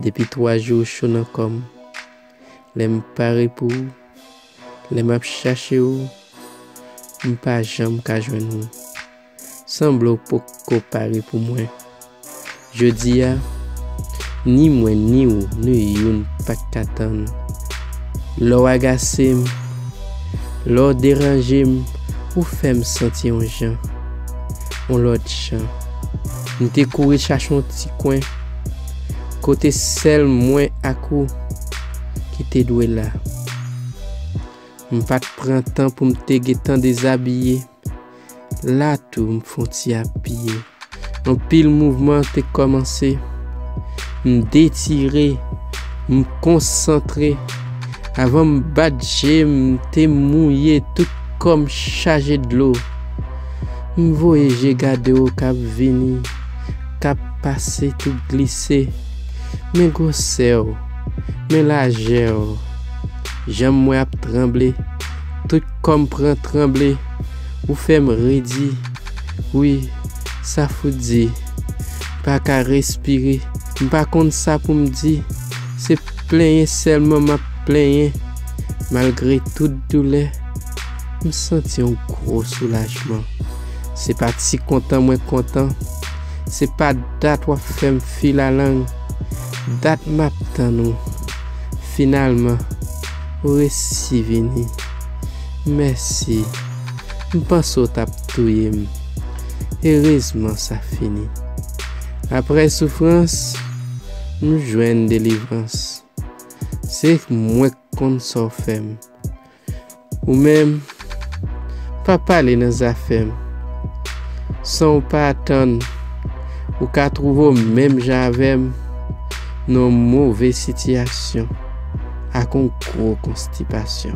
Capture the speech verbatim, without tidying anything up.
Depi twa jou ou cho nan kò m. Lè m pare pou ou, lè m ap chache ou, m pa janm ka jwenn ou. Sanble w poko pare pou mwen. Jodi a, ni mwen ni ou, nou youn pa t ka tann. Lè w agase m, lè w deranje m, ou fè m santi yon jan, yon lòt jan. M te kouri chache yon ti kwen, kote sèl mwen ak ou ki te dwe la. M pa t pran tan pou m te gentan dezabiye. La tou m fon ti apiye. Anpil mouvman te kòmanse. M detire, m konsantre. Avan m bat je m, m te mouye, tout kò m chaje dlo. M voye je gade w k ap vini, k ap pase, tou glise. Men gwosè w, men lajè w. Janm mwen ap tranble, tout kò m pran tranble. Ou fè m redi. Wi, sa fout di. M pa ka respire. M pa konn sa pou m di. Se plenyen sèlman m ap plenyen. Malgre tout doulè, m santi yon gwo soulajman. Se pa ti kontan mwen kontan. Se pa dat w ap fè m filalang. Dat m ap tann ou. Finalman, ou resi vini. Mèsi. M panse w t ap touye m. Erezman sa fini. Apre soufrans, m jwenn delivrans. Se mwen k konn sa w fè m. Ou menm, pa pale nan zafè m. San w pa atann, ou ka twouve w menm jan avè m, nan yon move sitiyasyon, ak yon gwo konstipasyon.